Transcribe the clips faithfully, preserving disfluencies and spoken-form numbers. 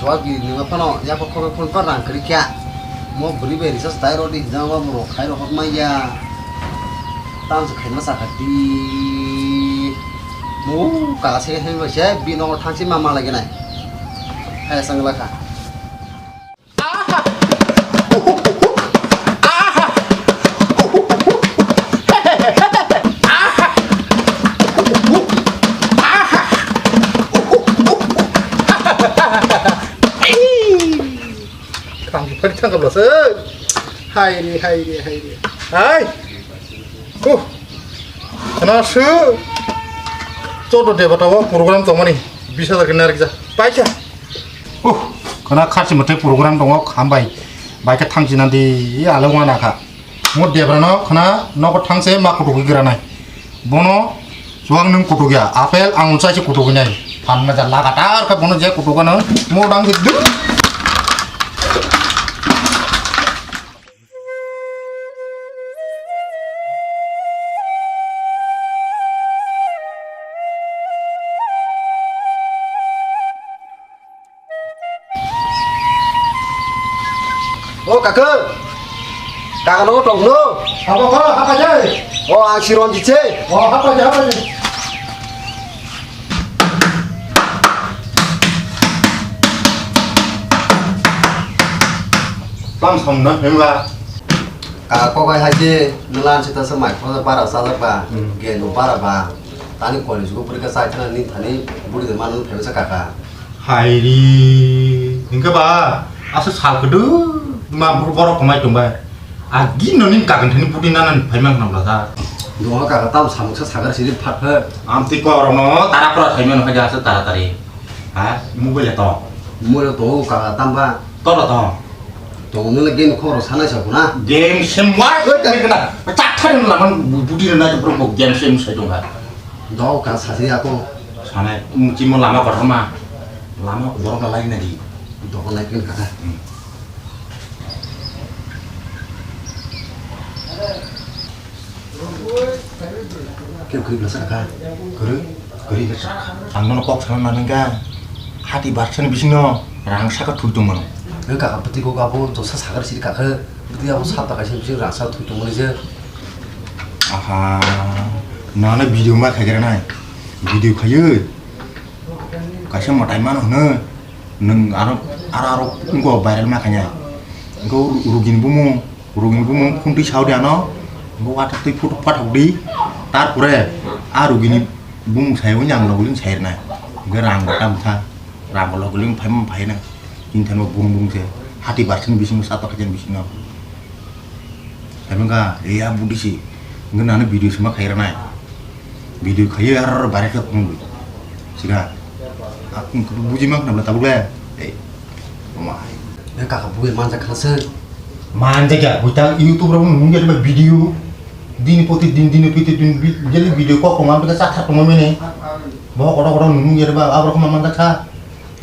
Bagi nima phano ya kok kok phone pa rang kri kya. Mo bri bai risa dai rodi jang ba bro khai ro hok mai ya. Tam se khai ma sa khati. Mo ka se hai ma se bi no thang si ma ma lagi nai. Hai sang la kha. Tang phari thang kabla se. Hai re, hai re, hai re. Hai. Huh. Khana su. Chodo debata o program tongmani. Bis hajar khe narikja. Paisa. Huh. Khana kharchi mwtai program tongo, hambai. Bai khe thangchi nandi, ale wana kha. Mo debra no khana nogo thangse ma kutuk gira nai. Bono chuang nung kutuk ya. Apple ang chai se kutuk nai. Phan ma ja lagatar kha bono je kutuk ano mo dang se du. O kaka, kaka no tong no? Hapa ko, hapa jai. O ang si Ranjit se. O hapa jai, hapa jai. Tam sam na hemla. Kaka ko kai hai je, nulan se ta sa mai ko bara sa ba. Hmm. Gen bara ba. Tani college go purika sa thana ni thani buri de man phe sa kaka. Hairi, hingke ba, asa sal kedu ma bor-, borok komai tongbai. Agi noni kagan thani puti nanan phaimang nam lada. Dongo kaka tam samuksa sagar sini phat phe. Amtwi korokno tara pora phaimang no haja asa tara tari. Ha, mobile to. Mobile to kaka tam ba. Toro to. To nung le game khoro sanai sa kuna. Game sem wa. Oi, kari kena. Chak thari na man bu-, buti na to pro game sem sai dong ha. Do ka sasi ako. Sanai, um, chimo lama kotor ma. Lama borok na lai na di. Do ko lai kin kaka. Hmm. Khe kwrwi bwlasa kha? Kwrwi, kwrwi khe sa. Ang nono kok sana nanang kha. Thirty percent bisingo rang saka thwi tongmano. Nang kaka bwtwi kok abo josa sakar siri kakhe. Bwtwi abo sat ta kaisa bising rang saka thwi tongmani je. Aha. Nana video ma khaigra nai. Video khaiyo. Kaisa mwtai mano hwno, nwng aro, aro, aro wngkha viral ma khainai. Wngkha ru-, rugini bumung, rugini bumung phunti saudi ano, wngkha wathak twi photo pathok di, tarpore a rugini bumung sayo wngya ang logolin sairnai. Wngkha rang bo tam kha, rang bo logolin phaima phaina, tini thani bo bumung bumung se, thirty percent bisingo, sat percent bisingo. Saimang kha, e a budi si, wngkha nani video sima khairanai. Video khaiwi aro bare khe phunugwi. Sika. Akung khe buji mang khna bla tabuk le. Ei. Oma. E kaka bui manjak khna se. Manjak ya, buita YouTube ro nung ya ba video. Din poti din, din poti din bi-, jeli video kok ko mang ka sa thak mo mene. Bo kodo kodo nung ya ba abro ko manjak sa.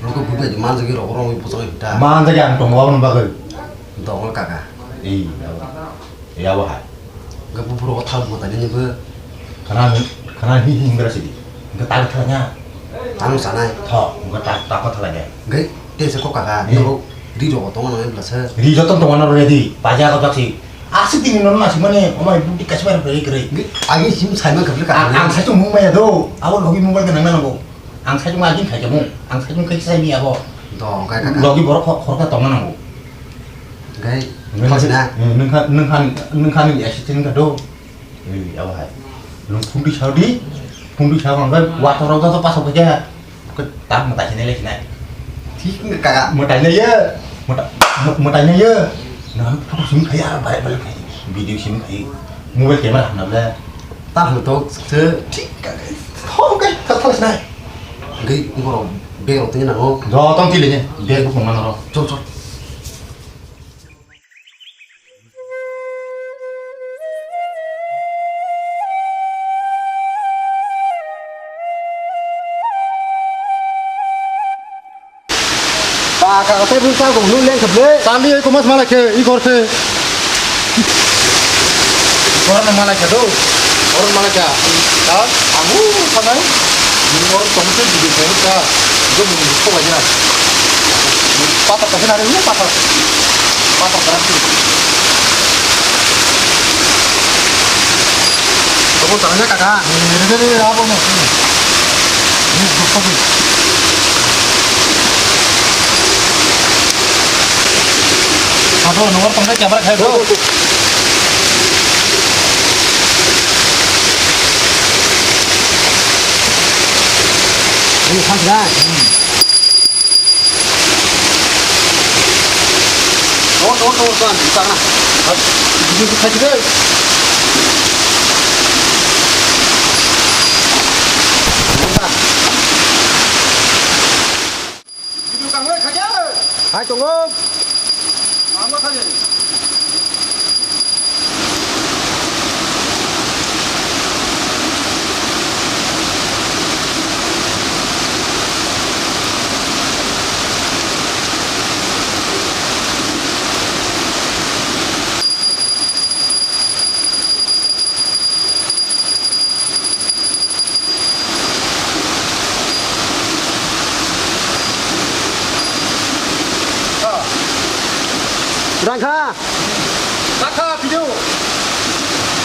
Roko bui bai manjak ro ro bujang ta. Manjak ya ang tong wa bagwi. Dogol kaka. Ei. Ya bo hai. Ga buburo thal bo tani ni bo. Khana, khana hi hi hingra sidi. Ga tang thanya. Tang sanai. Tho, ga ta, ta ko thala ge. Gai, te se ko kaka, Hmm. Nogo ri rogo tongo nang bla se. Ri joton tongo na ready. Paja ko taksi. Asik dini nono nasi mane, omai buti kasi mane ready kere. Gai, agi sim sai man kabli A-, kaka. Ang sai chung mung maya do. Abo logi mobile ke nang nang bo. Ang sai chung agin khai kamu. Ang sai chung kai sai mi abo. Do, gai kaka. Logi borok khor-, khorka tongna nango. Gai, Nung-, thasi na. Nung kha, nung kha, nung kha ni assistant ka do. Ei, abo hai. Nung phunti sao di, phunti sao ang kai wathor rok to pasok khe. Ke tak mwtai sinai le sinai. Thik wngkha kaka. Mwtai nai ye. Mwta-, mw-, mwtai nai ye. Na photo sim khai ya, bai bai khai. Video sim khai. Mobile camera hamna ble. Ta hang to se thik kaka. Thok kai, thok thok sinai. Gai borok bag rok tini nango. Do tong tile ne. Bag bo kong mano ro. Chol chol. Ba, ka, ka, tei bwsa kok hwnwi leng kha ble. Chali, oi, komas malai khe, i kor khe. Kor no malai kha do. Kor malai kha. Ha? Ang u sanai. Ni kor tong khe bidi khe ta. Go bidi khe bai na. Ni Pathor kaisa nari, uh, pathor. Pathor kaisa. Abo tangan kaka. Ini, ini, ini, apa mau? Ini, ini, ini. Apa nomor tangkai camera khai, bro? Ini, sampai. Hai, tongo. Rangkha. Rangkha video.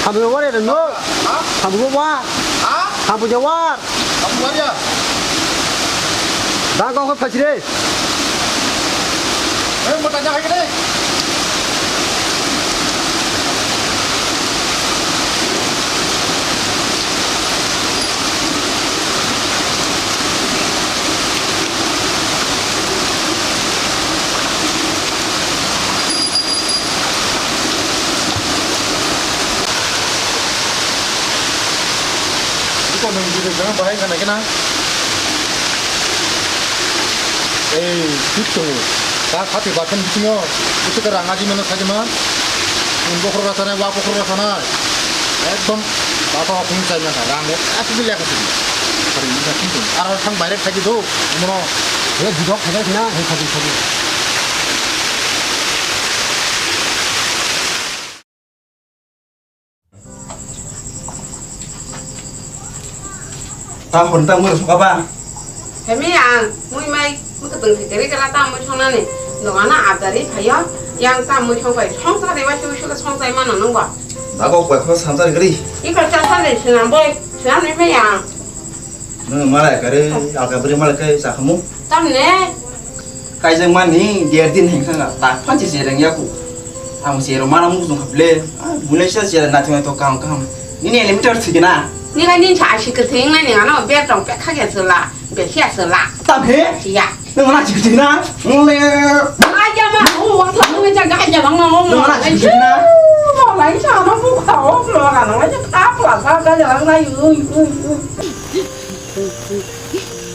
Hambo war ya no. Ha? Hambo war. Ha? Hambo ya war. Hambo war ya. Rangkha ko phachire. Eh, mo tanya hai kene. Buko nung jiri jang bahai kana kena. Ei, thik tongo. Ta khati batham bisingo, kuchuk rang aji mano sajima. Bokhorok rw sanai, wa bokhorok rw sanai. Ekdom bata hokung chai mangkha, rang bo asli lekha sidi. Hari ini thik tongo. Aro thang baire thaji do, mono. He bujok thaji na, he thaji thaji. Ta hwn ta mui rwsok ba? Hemi ang mui mai mui kwtwng thai kwrwi kwla ta mui songnani. Dogana abdari phaio yang ta mui songpai songsa de wasi wisi songchai mano nungba. Bago koi khno samsari kwrwi. Iko ta sale sinam boi sinam ni mai ang. Nung malai kare alka bri malai kai sakhamu. Tamne. Kaijak mani der din heng thang tak phansi sereng yaku. Ang sero mana mung tong khaple. Mulai sa sero na thang to kam kam. Nini elementor thik na. Ni ga nin sa asi ke thing na ni ano ber tong pe kha ge sela. Be sia sela. Tam he? Sia. Nung mana thik thik na. Nung le. Ai ya ma, o wa thang nung ja ga ja bang ma o. Nung mana thik thik na. Mo lai sa ma bu kha o lo ga na ja ta pla sa ga ja na yu yu yu.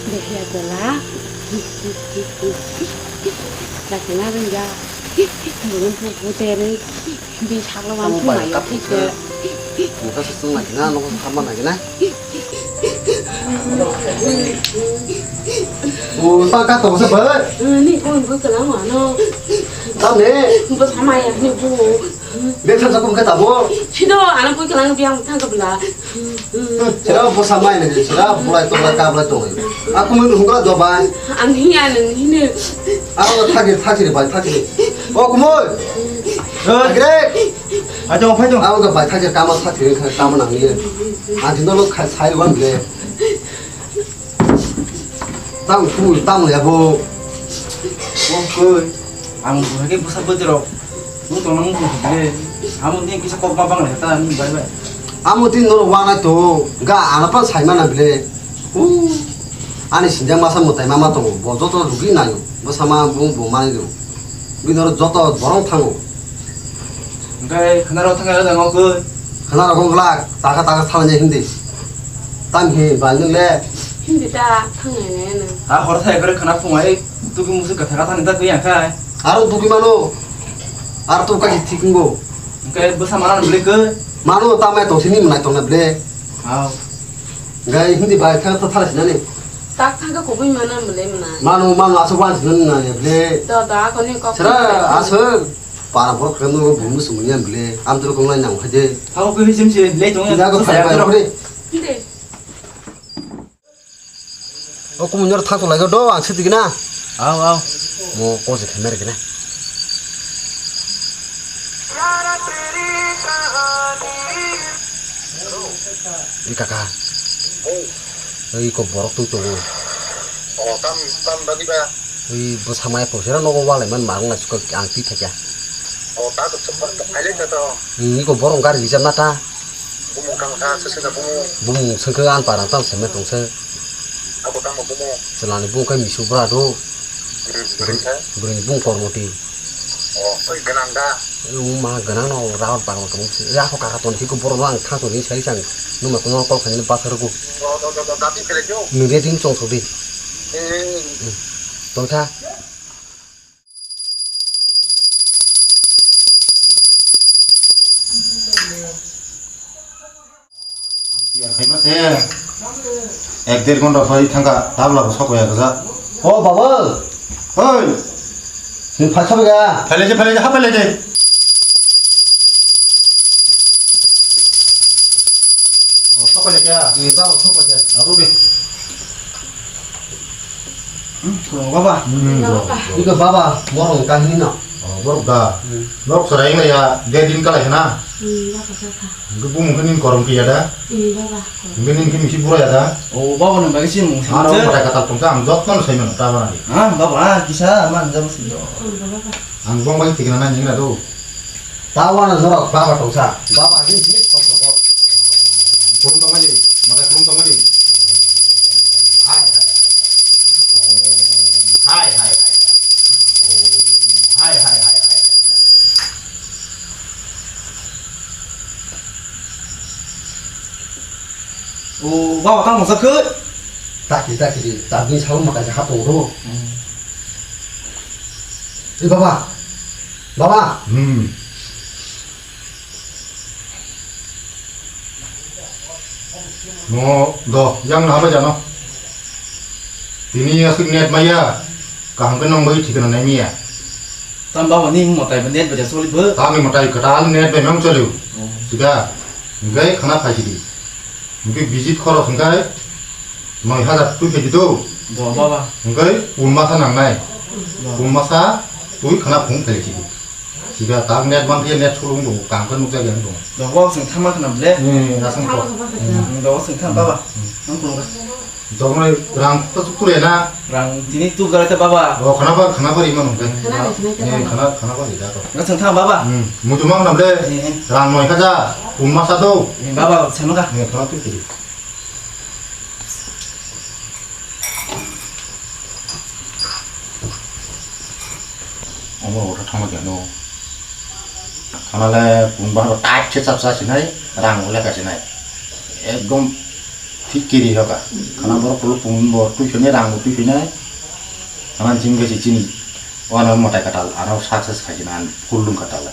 Behya tola. Sakina ringya. Burung pupu tere. Bi saklo wan puma yo thik se. Muka sesung lagi na, nokos sama lagi na. O, ta ka to se bai. Ni kon bu kalang wano. Ta ne. Bu sama ya ni bu. Bek thansa kum khe tabo. Sido, ano pui kwlang biang thang kabla. Sira bosa mai ne, sira bulai tong, ka bulai tong. Aku mun hungka do bai. Ang hiya nang hine. Aku thagi, thagi re bai, thagi re. O kumoi. Thagi re. Ajo, phai jo. Aku ka bai thagi, kama thagi re, kama nang ni. Ang dino lo khai sai wan le. Tang ku, tang le bo. Bo koi. Ang buhai ke busa bwtwi rok. Nung tong nang buhai le. Amo din kisa kok ma bang le ta ni bai bai. Amo din no wana to. Ga ana pa sai mana bile. U. Ani sinjang masa mutai mama to. Bo joto rugi nayo. Bo sama bo bo mani do. Bini oro joto borong thango. Hingke khwnaro thangna rwjak o khe. Khwnaro khe glak, taka taka thangnai hindi. Tam hi bai nung le. Hindi ta thangnai nai nung. A hor thai kore khwna phung ai tuki musu katha katha ni ta kuyang khai. Aro tuki mano. Ar tu kaji thik ngo. Hingke bwsa mana bwle khe. Mano tamai tong sini mwnai tong na bwle. Hao. Gai hindi bai thang ta thala sinani. Tak thang khe kubui mana bwle mwnai. Mano mano aswk wan sinani na bwle. Do do akoni kok. Sera aswk. Para borok khe nugo bumu sumuni ang bile, amtwrwk kwnglai nang khaide. Abo khe hijim se lei tong ya. Jago phai phai rok. De. O kumun jor thang tong lai do, ang sidi gina. Aw, aw. Mo ko je khemer gene. I kaka. Oi ko borok tu tu. O tam tam dadi ba. Oi bo samai po sera nogo walai man marung na suka ang ti thakya. O ta to chopar to khaile ta to. Ni ko borok gari rijak na ta. Bumung kang sa sese na bumung. Bumung sengke an parang tam seme tong se. Ako tamo bumung. Selani bumung kai misu bra do. Hmm, bring sa. Bring bumung kormoti. Oh, oi ganang da. Uma ganang no raot bang tong se. Ya ko kaka ton ki ko borok ang tha to ni sai sang. Numa ko kol khani ba sar ko. Oh, do do do dati kele jo. Ni re ding chong so di. Hmm. Tong tha. Tiyar khaima se. Ek der ghonta phai thangkha, tabla bo sokya gajak. O Babal. Oi. Ni phai sabai ga. Phailai je, phailai je, ha phailai je. O sokya kya? Ni baba sokya. Abu be. Hmm, baba. Hmm, baba. Ika baba, borok kahini no. Oh, borok da. Hmm. Borok sarai wngya, de din kalai khana. Hmm, baba sokha. Hingke bumung khe nini korom kiya da? Hmm, baba. Hingke nini khe misi bura ya da? O, baba nang bagwi se mung Aro samse. Bata katal tongsa ang jotto no sai mano ta bana di. Ah, baba, ah, kisa man jam si. Hmm, baba. Ang bong bai tikna na ningra do. Ta wana norok baba tongsa. Baba ni ni kosto bo. Kulum tongma di, mata kulum tongma di. Hai hai hai. Hai hai hai hai. Hai hai hai hai. O baba tamo sa khe? Taki taki di, tabni sabo makai ha tong ro. Hmm. E baba, baba. Hmm. No do yang na ba jano. Tini asik net maya, kaham ke nong bai thikna nai miya. Tam baba ni motai ba net ba ja soli bo. Tami motai katal net bai mang choli. Oh. Sida, gai khana phai sidi. Hingke visit khoros hingke noi hajar twi khe di do. Do, baba. Hingke pun masa nangnai. Do. Pun masa twi khana phung khe di. Sida tak net ban khe net sulung do, kang khe nukjak yang do. Do, baba, sing thama khna ble. Ni, asang ko. Hmm, do, sing tham, baba. Hmm. Nang kulung ka. Dognai rang to suk kure na. Rang tini tu gare ta, baba. O, khana bar, khana bar iman hingke. Khana bar, khana bar. Ni, khana, khana bar ida to. Nang sing tham, baba. Hmm, mutu mang nam le. Ni, ni. Rang noi hajar, pun masa do. Ni, baba, sanu ka. Ni, khana tu kiri. Omo oro thangma khe no. Thanale pung bahar tight khe chapsa sinai, rang ole ka sinai. Ekdom thik kiri hoka. Khana borok pulu pung bo twi sinai, rang bo twi sinai. Khana jim khe si chini. Wana motai katal, aro success khai sinai, full lung katal.